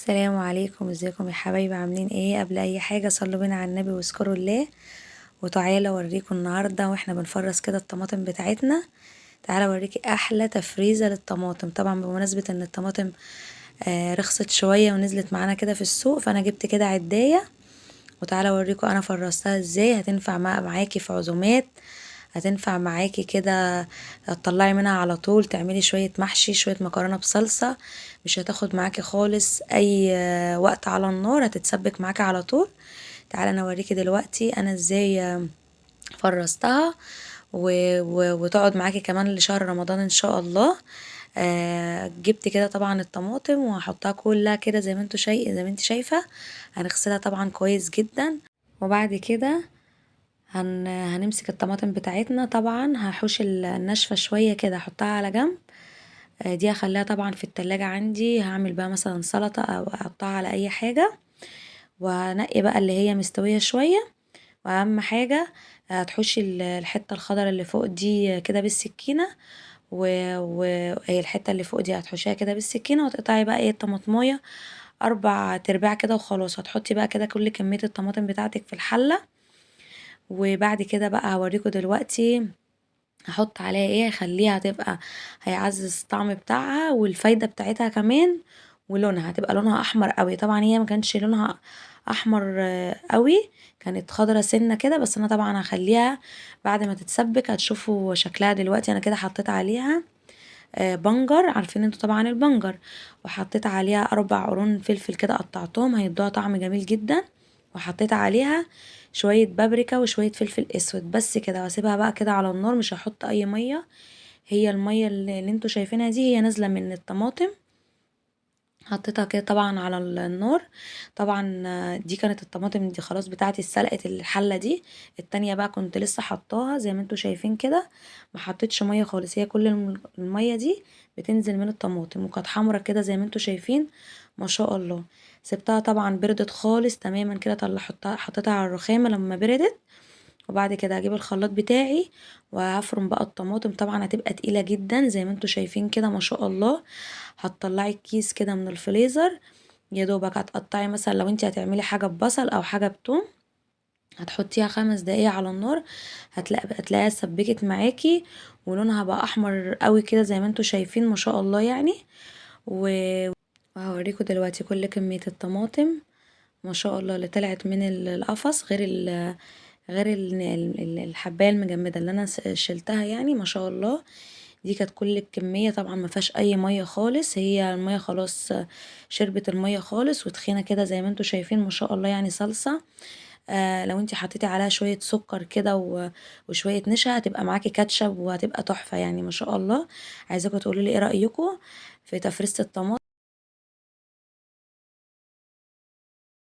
السلام عليكم، ازيكم يا حبايبي؟ عاملين ايه؟ قبل اي حاجة صلوا بينا على النبي واذكروا الله. وتعالوا اوريكم النهارده واحنا بنفرز كده الطماطم بتاعتنا. تعالوا اوريكي احلى تفريزه للطماطم. طبعا بمناسبة ان الطماطم رخصت شوية ونزلت معانا كده في السوق، فانا جبت كده عدايه وتعالوا اوريكم انا فرزتها ازاي. هتنفع معاكي في عزومات، هتنفع معاكي كده تطلعي منها على طول، تعملي شوية محشي، شوية مكرونة بصلصة، مش هتاخد معاكي خالص اي وقت على النار، هتتسبك معاكي على طول. تعالى انا اوريكي دلوقتي انا ازاي فرزتها وتقعد معاكي كمان لشهر رمضان ان شاء الله. جبت كده طبعا الطماطم وهحطها كلها كده زي ما انت شايفة. هنغسلها طبعا كويس جدا، وبعد كده هنمسك الطماطم بتاعتنا. طبعا هحوش الناشفة شوية كده، هحطها على جنب، دي هخليها طبعا في التلاجة عندي، هعمل بقى مثلا سلطة او اقطعها على اي حاجة. وهنقي بقى اللي هي مستوية شوية. واهم حاجة هتحوشي الحتة الخضر اللي فوق دي كده بالسكينة، هي الحتة اللي فوق دي هتحوشيها كده بالسكينة، وتقطعي بقى الطماطماية 4 ارباع كده وخلاص. هتحطي بقى كده كل كمية الطماطم بتاعتك في الحلة. وبعد كده بقى هوريكم دلوقتي هحط عليها ايه، هخليها تبقى هيعزز الطعم بتاعها والفايدة بتاعتها كمان، ولونها هتبقى لونها احمر قوي. طبعا هي ما كانش لونها احمر قوي، كانت خضرة سنة كده، بس انا طبعا هخليها بعد ما تتسبك هتشوفوا شكلها دلوقتي. انا كده حطيت عليها بنجر، عارفين انتوا طبعا البنجر، وحطيت عليها 4 قرون فلفل كده قطعتهم، هيدوها طعم جميل جدا. وحطيت عليها شوية بابريكا وشوية فلفل اسود بس كده. واسيبها بقى كده على النار، مش هحط اي مية، هي المية اللي انتوا شايفينها دي هي نازلة من الطماطم. حطيتها كده طبعا على النار. طبعا دي كانت الطماطم دي خلاص بتاعتي اتسلقت الحلة دي. التانية بقى كنت لسه حطاها زي ما انتوا شايفين كده، ما حطيتش مية خالص، هي كل المية دي بتنزل من الطماطم، وكانت حمرا كده زي ما انتوا شايفين ما شاء الله. سبتها طبعا بردت خالص تماما كده، حطيتها على الرخامة لما بردت. وبعد كده هجيب الخلاط بتاعي وهفرم بقى الطماطم. طبعا هتبقى تقيلة جدا زي ما انتوا شايفين كده ما شاء الله. هتطلعي الكيس كده من الفريزر، يا دوبك هتقطعي مثلا لو انتي هتعملي حاجة ببصل او حاجة بتوم، هتحطيها 5 دقايق على النار، هتلاقيها سبكت معاكي ولونها بقى احمر قوي كده زي ما انتوا شايفين ما شاء الله يعني. وهوريكم دلوقتي كل كمية الطماطم ما شاء الله اللي طلعت من القفص، غير الحباية المجمدة اللي انا شلتها يعني ما شاء الله. دي كانت كل الكمية، طبعا ما فيهاش اي مية خالص، هي المية خلاص شربت المية خالص وتخينة كده زي ما انتوا شايفين ما شاء الله يعني صلصة. لو انتي حطيتي عليها شوية سكر كده وشوية نشا هتبقى معاكي كاتشب وهتبقى تحفة يعني ما شاء الله. عايزاكم تقولوا لي ايه رأيكم في تفريزة الطماطم.